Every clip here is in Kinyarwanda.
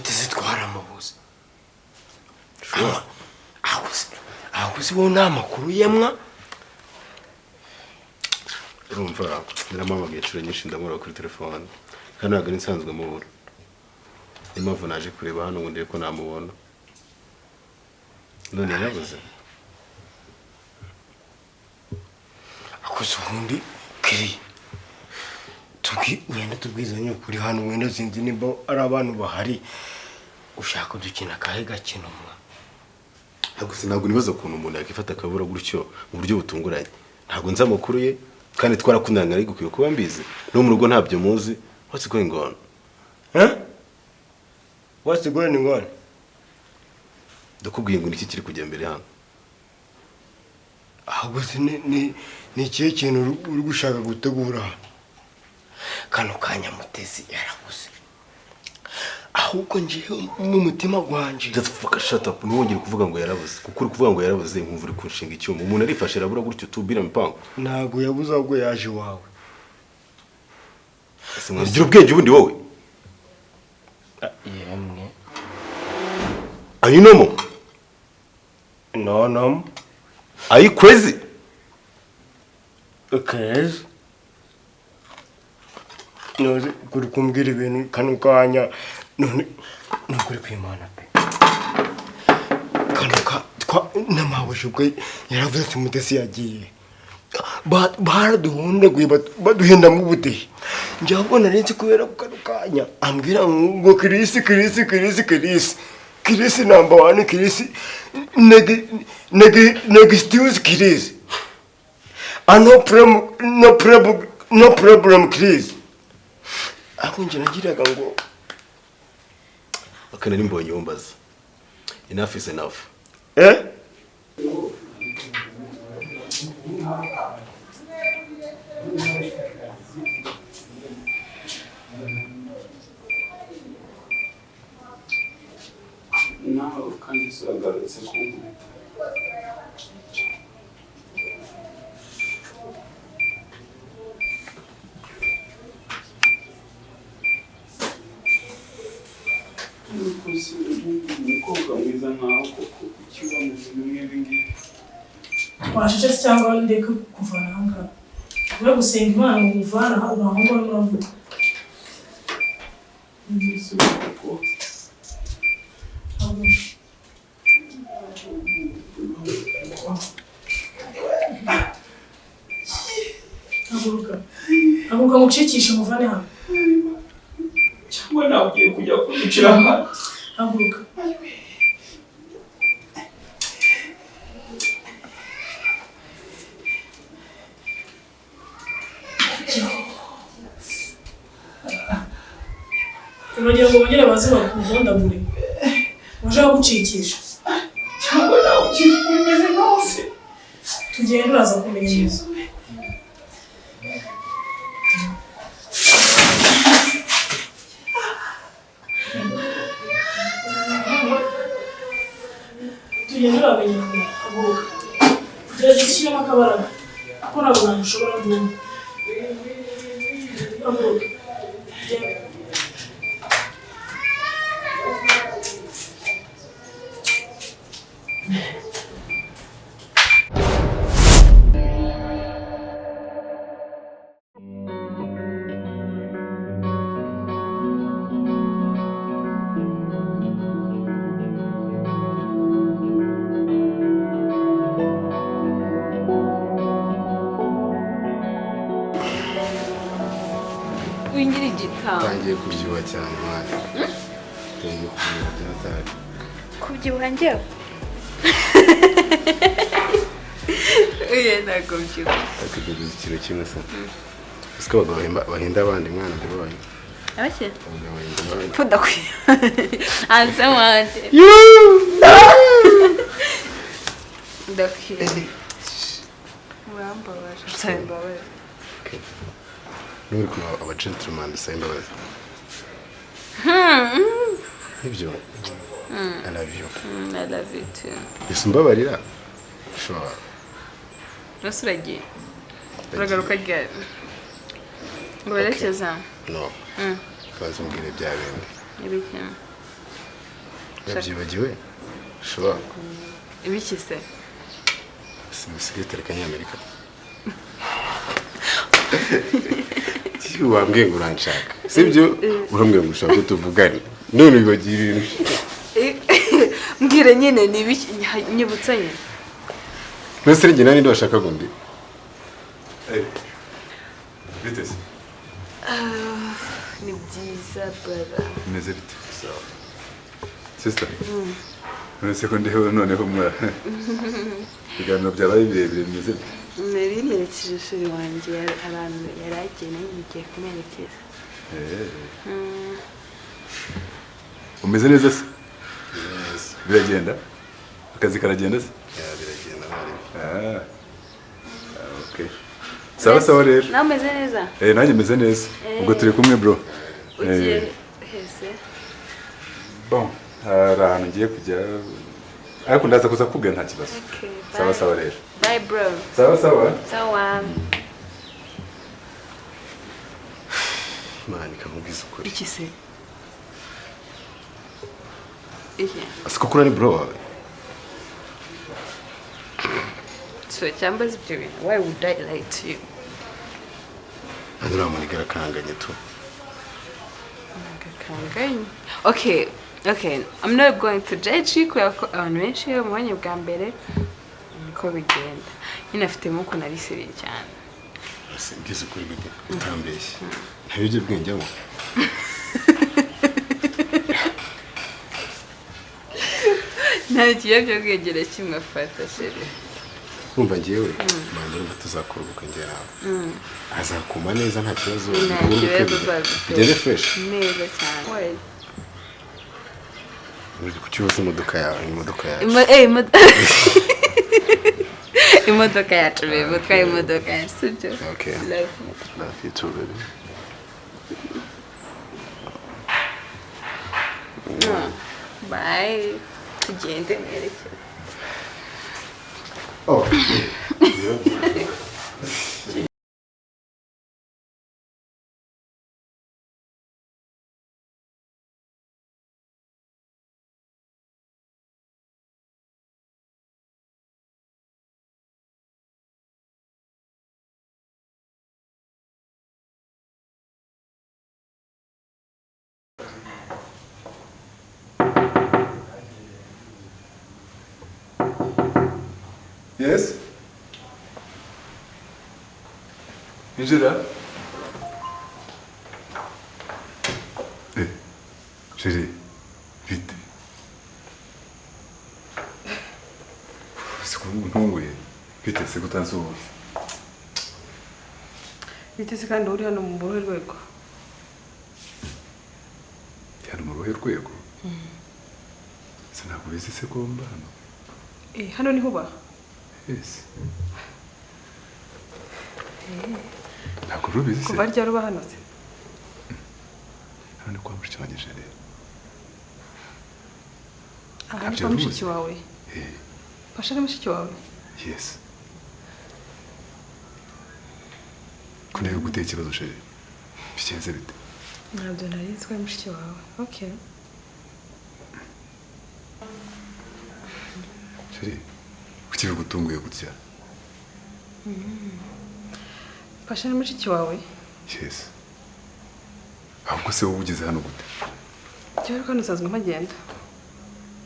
Mutesi twaramubuze. Aho wowe nta makuru yemwa. Urumva naramuhamagaye inshuro nyinshi ndamubura kuri telefone kandi ntabwo ari nsanzwe mubura. Niyo mpamvu naje kureba hano ngo ndebe ko namubona. None yarabuze. Akoze ubundi kiri wenda tubwizanye ukuri hano, wenda sinzi nimba ari abantu bahari ushaka dukina kahe gakino mwa. Ntabwo ntabwo nibaza ukuntu umuntu yakifata akabura gutyo mu buryo butunguranye. Ntabwo nzi amakuru ye kandi twarakundanaga ariko ukwiye kuba mbizi. No mu rugo ntabyo muzi. What's going on? Eh? What's going on? Ndakubwiye ngo niki kiri kujya mbere hano? Ahubwo se ni ikihe kintu uri gushaka gutegura? Kano kanya Mutesi yarabuze. Ahubwo njewe mu mutima gwanje. Just fuck shut up. Ntiwongere kuvuga ngo yarabuze. Kuko uri kuvuga ngo yarabuze nkumva uri kunshinga icyuma. Umuntu arifashe arabura gutyo tubira mipango. Ntabwo yabuze ahubwo yaje iwawe. Ese mwagira ubwenge ubundi wowe? Yemwe. Are you normal? No, no. Are you crazy? Crazy? None kuri kumbwira ibintu kano kanya none nukuri kwimana pe. Kano ka twa namabuje ubwo yaravuze ati Mutesi yagiye. Baraduhundaguye baduhenda mu budehe. Njye ahubwo nari nzi kubera kano kanya ambwira ngo Kirisi Kirisi Kirisi Kirisi Kirisi number 1 Kirisi negi negi negi still Kirisi. No problem, no problem, no problem Kirisi. Ako nje nagiraga ngo akana nimbonye wumbaza. Enough is enough. Eh? Nawe kandi usagarutse kunkubita. Umukobwa mwiza nkawe koko ukiba mu bintu nk'ibi ngibi. Wacecetse cyangwa ndeke kuvana aha ngaha. Ure gusenga Imana ngo umuvane aha uba aho ngaho muravuga. Haguruka. Haguruka ngucikishe muvane hano. Cyangwa nawe ugiye kujya kunyicira hano. Haguruka. Uragira ngo bongere baze bakuhondagure. Waje gucikisha. Cyangwa nawe ugiye kumeze nkaho se. Tugende uraza kumenya neza. Tugende uramenya haguruka. Gerageza ushyiremo akabaraga kuko ntabwo ntabwo ushobora guhuma. Haguruka. Genda. Tangiye kubyibuha cyane mwana. Tangiye kubyibuha byatari. Kubyibuha njyewe? Oya ntabwo mbyibuha. Akiguze ikiro kimwe se. Usiko abagabo bahinda abandi mwana ndababaye. Abake? Abagabo bahinda abandi. Punda kwi. Anze mwanje. Ndakwiye. Urambabaje. Nsaba imbabazi. Nuri kuma aba gentleman dusaba imbabazi. Ibyo. I love you. I love you too. Ese umbabarira? Sure. Nose uragiye? Uragaruka ryari? Ngo werekeza? No. Kaza umbwire bya bindi. Ibiki? Yabyibagiwe? Sure. Ibiki se? Simusigaye Kanyamerika. Wambwiye ngo uranshaka. Sibyo? Urambwiye ngo ushaka ko tuvugane. None wibagiwe ibintu. Mbwira nyine ni ibiki nyibutsa nyine. Mbese njye nani ndashaka ngo ndi? Bite se? Ni byiza brother. Meze bite? Sawa. Sister. None se ko ndiho noneho mwa. Ibiganiro byabaye birebire bimeze bite? Nari merekeje shuri wanjye abantu yaragiye nayo ngiye kumuherekeza. Umeze neza se? Biragenda? Akazi karagenda se? Ya biragenda mwarimu. Okay. Sawa sawa rero. Nawe umeze neza? Nanjye meze neza. Ubwo turi kumwe bro. Ugiye hese? Bon, hari ahantu ngiye kujya ariko ndaza kuza kubwira nta kibazo. Sawa sawa rero. Bye bro. Sawa sawa. Sawa. Imana ikamubwiza ukuri. Iki se? Iki? Asiko kuri bro wawe. So cyangwa ibyo bintu. Why would I lie to you? Andura munigara kanganye tu. Kanganye. Okay. Okay, I'm not going to judge you kubera ko abantu benshi iyo bamubonye bwa mbere niko bigenda. Nyine afitemo ukuntu ari seriye cyane. Mbwiza ukuri bebe, utambeshye. Nta biyobyabwenge anywa? Nta kiyobyabwenge na kimwe afata chérie. Urumva njyewe manza urumva tuzakora ubukwe njye nawe. Azakuma neza nta kibazo. Nta kibazo azagutera. Bigende fresh. Neza cyane. Uri kukibaza imodoka yawe, imodoka yacu. Imodoka yacu baby, utwaye imodoka yacu, sibyo? Okay. Love you. Love you too baby. Bye. Tugende mwerekeze. Oh. Yes? Injira. Chérie, vite. Ntunguye. Vite, se kutansuhuza. Bite se kandi uri hano mu ruhe rwego? Hano mu ruhe rwego? Sinakubizi se ko mba hano. Hano niho uba? Yes. Ntabwo urubizi se? Kuva ryari uba hano se? Hano ni kwa mushiki wanjye chérie. Aha ni kwa mushiki wawe? Pasha ni mushiki wawe? Yes. Ko ndebe gutera ikibazo chérie. Bigenze bite? Ntabyo nari nzi ko ari mushiki wawe. Okay. Chérie, kuki bigutunguye gutya? Pasha ni mushiki wawe? Yes. Ahubwo se wowe ugeze hano gute? Njyewe ariko hano nsanzwe mpagenda.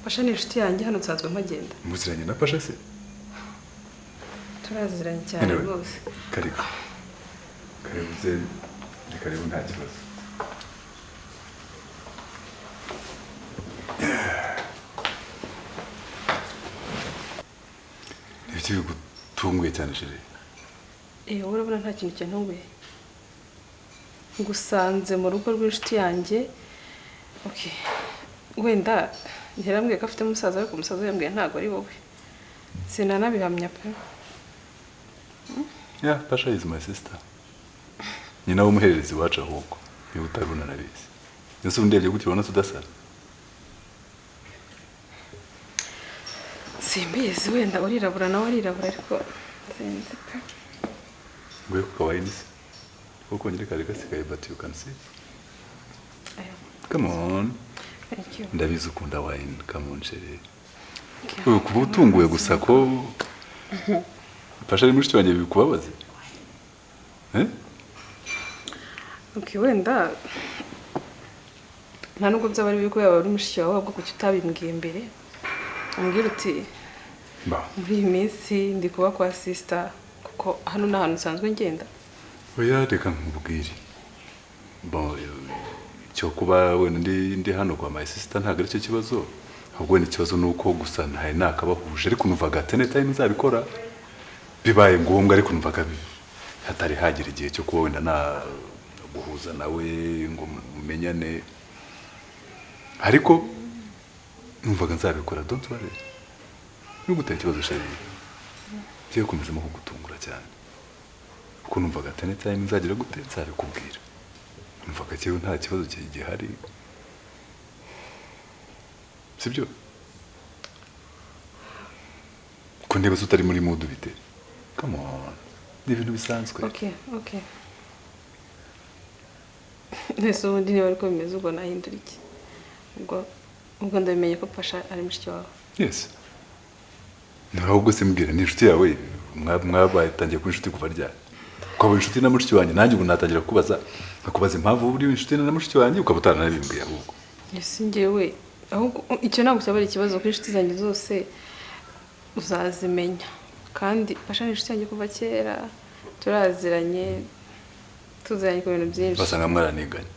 Pasha ni inshuti yanjye, hano nsanzwe mpagenda. Muziranye na Pasha se? Turaziranye cyane rwose. Karibu. Karibu ze, ni karibu nta kibazo. Ibiki bigutunguye cyane chérie? Wowe urabona nta kintu cyantunguye. Ngusanze mu rugo rw'inshuti yanjye. Okay. Wenda ntirambwiye ko afite umusaza ariko umusaza yambwiye ntago ari wowe. Sinanabihamya pe. Yeah, Pasha is my sister. Nyina w'umuhererezi wacu ahubwo. Niba utabibona nabizi. Ese undebye gutyo ubona tudasa? Simbizi wenda urirabura nawe arirabura ariko sinzi pe. Nguye ku kawaii se? Kuko kongera kari gasigaye but you can see. Come on. Thank you. Ndabizi ukunda wine, come on chérie. Kuba utunguwe gusa ko Pasha ari mushiki wanjye bikubabaze? Eh? Okay, wenda nta nubwo byaba ari bibi ko yaba ari mushiki wawe, ahubwo kuki utabimbwiye mbere? Umbwira uti Ba. muri iyi minsi ndi kuba kwa sister, kuko hano ni ahantu nsanzwe ngenda. Oya, reka nkubwire. Bon, cyo kuba wenda ndi hano kwa my sister ntabwo ari cyo kibazo. Ahubwo wenda ikibazo ni uko gusa ntari nakabahuje, ariko numvaga at any time nzabikora bibaye ngombwa, ariko numvaga hatari hagera igihe cyo kuba wenda na guhuza nawe ngo mumenyane, ariko numvaga nzabikora. Don't worry, nugutera ikibazo chérie, ngiye gukomezamo kugutungura cyane, kuko numvaga at any time nzagira gute nzabikubwira. Numvaga cyewe nta kibazo gihari, sibyo? Ko ndeba se utari muri mood bite? Come on, ni ibintu bisanzwe. Okay. Ese ubundi niba ariko bimeze, ubwo nahindura iki? Ubwo ndabimenye ko Pasha ari mushiki wawe. Yes, ahubwo se mbwira, ni inshuti yawe? Mwabaye tangiye kuba inshuti kuva ryari? Ukaba inshuti na mushiki wanjye, nanjye ubu natangira kubaza, nkakubaza impamvu uri inshuti na mushiki wanjye ukaba utaranabimbwiye ahubwo. Ese njyewe ahubwo icyo ntabwo cyaba ari ikibazo, kuko inshuti zanjye zose uzazimenya, kandi Pasha ni inshuti yanjye kuva kera, turaziranye, tuziranye ku bintu byinshi. Basanga mwaraniganye.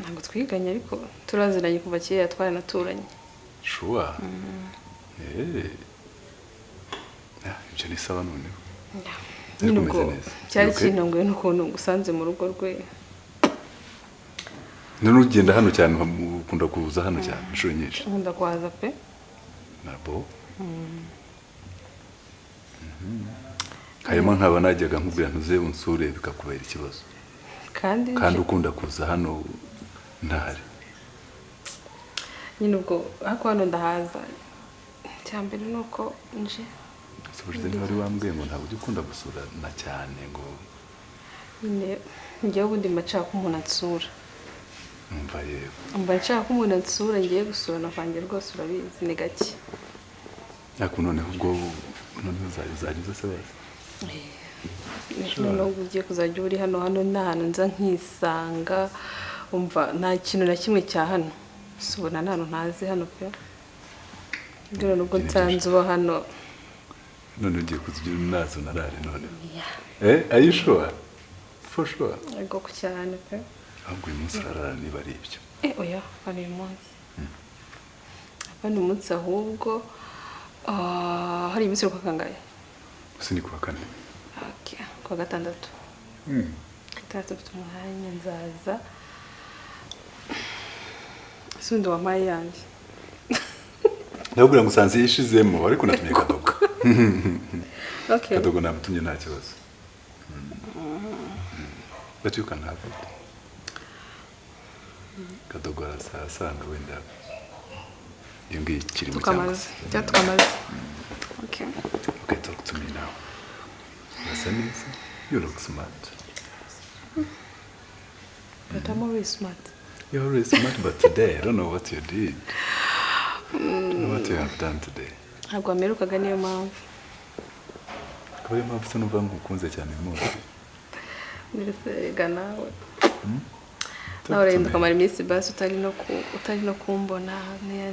Ntabwo twiganye, ariko turaziranye kuva kera, twaranaturanye. Sure? Eh. Ah, ibyo ni sawa noneho. Nyine Ariko ubwo umeze neza. cyari Okay. kintunguye n'ukuntu ngusanze mu rugo rwe. None ugenda hano cyane, ukunda kuza hano cyane inshuro nyinshi? Nkunda kuhaza pe. Nabo hanyuma nkaba najyaga nkubwira ntuze unsure bikakubera ikibazo. Kandi Kandi ukunda kuza hano ntahari. Nyine ubwo ariko hano ndahaza, icya mbere ni uko nje. Se ubushize ntiwari wambwiye ngo ntabwo ujya ukunda gusura na cyane ngo? Nyine njyewe ubundi mba nshaka ko umuntu ansura. Numva yego. Mba nshaka ko umuntu ansura, ngiye gusurana kwanjye rwose urabizi ni gake. Ariko noneho ubwo noneho uzajya uza se bazi? Noneho ubwo ugiye kuzajya uba uri hano, hano ni ahantu nza nkisanga, umva nta kintu na kimwe cya hano si ubona nta hantu ntazi hano pe. Dore nubwo nsanze uba hano. None ugiye kuza ugira unazo narare noneho? Eh, are you sure? For sure? Ariko ku cyane pe. Ahubwo uyu munsi urarara niba ari ibyo. Eh, oya, hano uyu munsi, hano uyu munsi ahubwo hari iminsi uri kwa kangahe? Gusa ni kuwa kane. Okay, kuwa gatandatu. Gatandatu mfite umwanya, nzaza. Ese ubundi wampaye yanjye? Ndababwira ngo usanze yishizemo, ariko natumye Kadogo. Okay. Kadogo namutumye, nta kibazo. But you can have it. Kadogo arasanga wenda iyo ngiyo ikirimo cyangwa Tukamaze se. cyangwa tukamaze, okay. Okay, talk to me now. Urasa neza. You look smart. But I'm always smart. You're always smart, but today I don't know what you did. I don't know what you have done today. Ntabwo wamerukaga, niyo mpamvu. Akaba ariyo mpamvu se numva nkukunze cyane uyu munsi. Mbese rega nawe Talk nawe to uragenda me. ukamara iminsi basi utari no kumbona,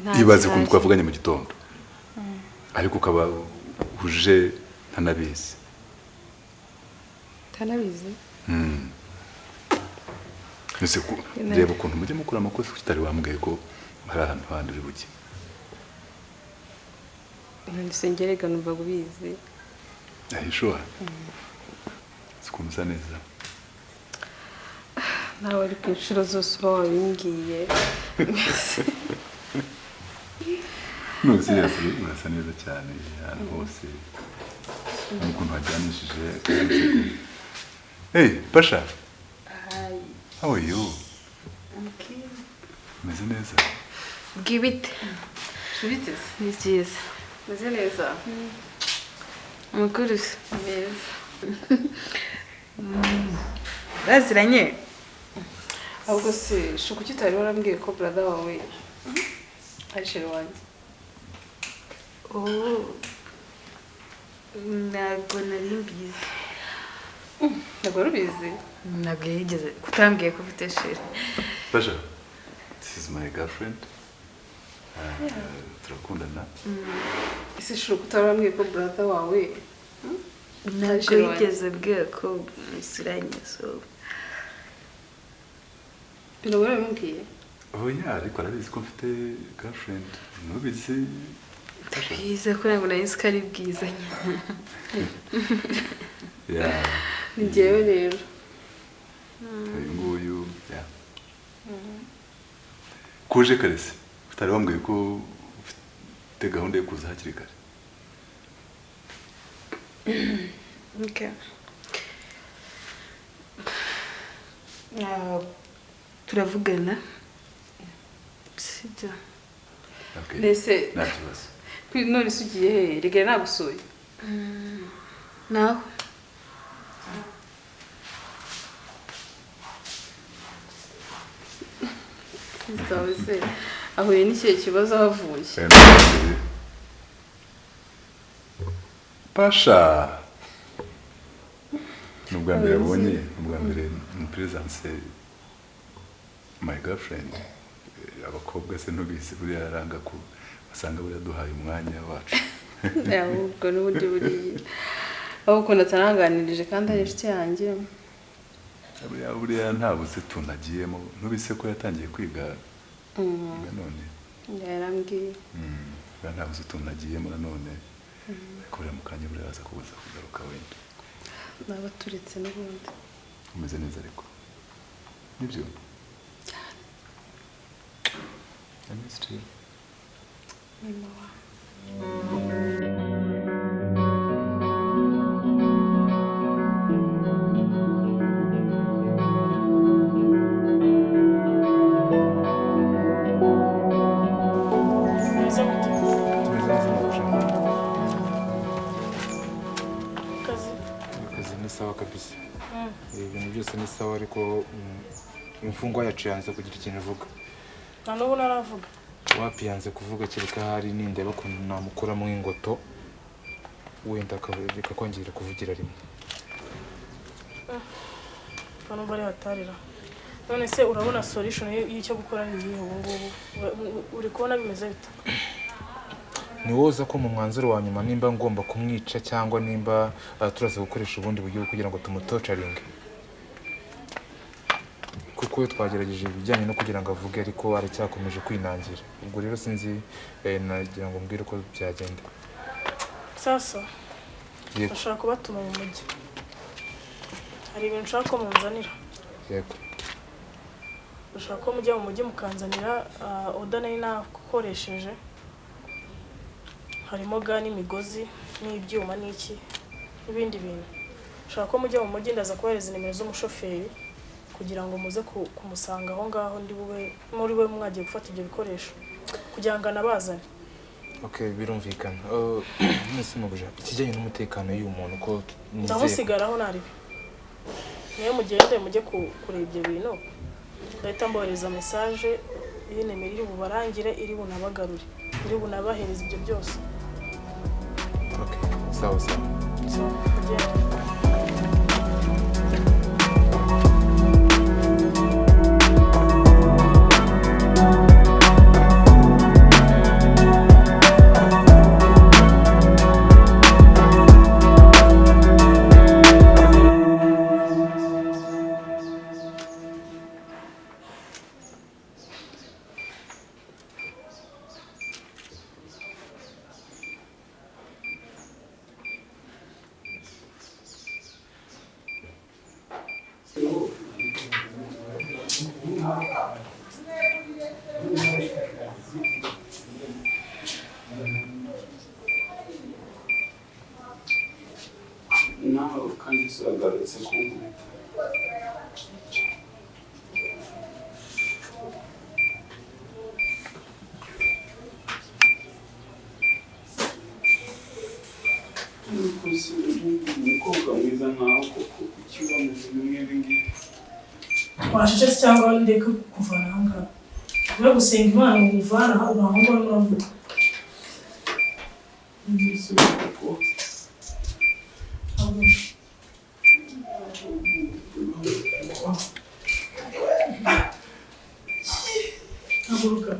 nta Ibaze ukuntu nta- twavuganye mu gitondo, ariko ukaba uje ntanabizi. Utanabizi. Ese reba ukuntu mujya mukora amakosa, utari wambwiye ko hari ahantu handi uri bujye. None njye rega numvaga ubizi. Are you sure? Si ukuntu usa neza. Nawe ariko inshuro zose uba wabimbwiye. No, seriously, urasa neza cyane ahantu hose n'ukuntu wajyanishije. Hey, Pasha. Hi. How are you? Okay. Umeze neza? Bwibite. Biteze. Ni byiza. Meze neza. Amakuru se? Meza. Baziranye? Ahubwo se shuka, kuki utari warambwiye ko brother wawe ari chéri wanjye? Oh, ntabwo nari mbizi. Ntabwo wari ubizi? Ntabwo yigeze kutambwiye ko ufite chéri. Pasha, this is my girlfriend. Turakundana. Ese shuka, utari warambwiye ko brother wawe Ntabwo chéri wanjye? yigeze ambwira ko musiranye, so Ibintu warabimubwiye? Oh yeah, ariko arabizi ko mfite girlfriend. Ntubizi, Pasha? Bwiza ko ntabwo nari nzi ko ari bwiza nyine. Yeah. Ni njyewe rero. Uyu nguyu, yeah. Kuje kare se? Utari wambwiye ko ufite gahunda yo kuza hakiri kare. Okay. Ah, turavugana, sibyo? Okay. Mbese Nta kibazo. None se ugiye he? Rigari nagusuye. Nawe. Sister wawe se ahuye n'ikihe kibazo aho avuye? Pasha! Ni ubwa mbere abonye, ni ubwa mbere mu presence my girlfriend. Abakobwa se ntubizi, buriya aranga ko basanga buriya duhaye umwanya wacu. Ahubwo n'ubundi buriya aho ukuntu ataranganirije kandi ari inshuti yanjye. Buriya ntabuze utuntu agiyemo, ntubise ko yatangiye kwiga none. Yarambwiye. Buriya ntabuze utuntu agiyemo nanone. Ariko buriya mu kanya buriya aza kubuza kugaruka wenda. Naba turetse n'ubundi. Umeze neza ariko. Nibyo? Cyane. I missed you. Mama wawe. Meze gute? Tumeze neza mu Akazi? Akazi ni sawa kabisa. Ibintu byose ni sawa, ariko imfungwa yacu yanze kugira ikintu ivuga. Na n'ubu naravuga? Wapi, yanze kuvuga, kereka hari nindeba ukuntu namukuramo ingoto, wenda bikakongerera kuvugira rimwe. Numva ari hatarira. None se urabona solution y'icyo gukora ni iyihe ubu ngubu? Uri kubona bimeze bite? Ni woza ko mu mwanzuro wa nyuma nimba ngomba kumwica cyangwa nimba turaza gukoresha ubundi buryo kugira ngo tumutocaringe, kuko we twagerageje ibijyanye no kugira ngo avuge, ariko aracyakomeje kwinangira. Ubwo rero sinzi, nagira ngo mbwire uko byagenda. Sasa Yego. Ndashaka kubatuma mu mujyi, hari ibintu nshaka ko munzanira. Yego. Ndashaka ko mujya mu mujyi mukanzanira order nari nakoresheje, harimo ga n'imigozi n'ibyuma n'iki n'ibindi bintu. Nshaka ko mujya mu mujyi, ndaza kubahereza nimero z'umushoferi kugira ngo muze kumusanga aho ngaho ndi bube muri we mwagiye gufata ibyo bikoresho kugira ngo anabazane. Okay, birumvikana. Mwese mubuja ikijyanye n'umutekano y'uyu muntu ko nizeye. Ndamusigaraho naribe, niyo mugende mujye kureba ibyo bintu, ndahita mbohereza message y'inemero iri bubarangire, iri bunabagarure, iri bunabahereza ibyo byose. Okay, sawa sawa. Sawa, mugende. Nawe kandi se wagarutse kunkubita? Ariko se umukobwa mwiza nkawe koko, kuki uba mu bintu nk'ibi ngibi? Wacecetse cyangwa ndeke kukuvana aha ngaha? Ube gusenga Imana ngo nkuvane aha, uba aho ngaho uravuga. Haguruka. Haguruka.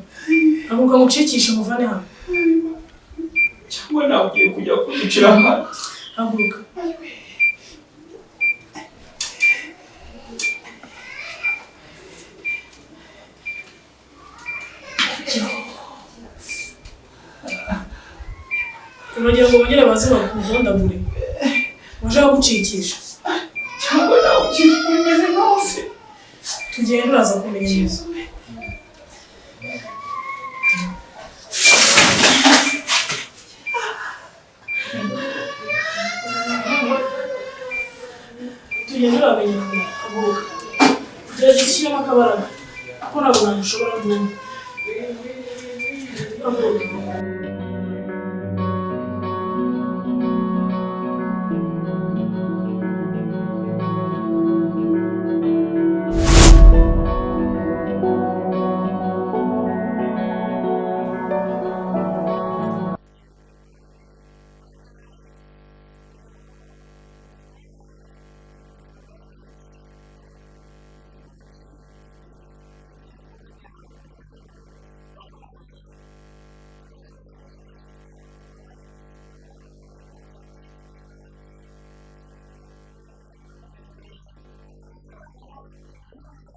Haguruka ngucikishe muvane hano. Cyangwa nawe ugiye kujya kunyicira hano? Haguruka. Uragira ngo bongere baze baguhondagure? Waje gucikisha. Cyangwa nawe ugiye umeze nkaho se. Tugenda, uraza kumenya neza. Tugenda, uramenya. Haguruka, gerageza ushyiremo akabaraga kuko ntabwo ntabwo ushobora guhuma. Haguruka.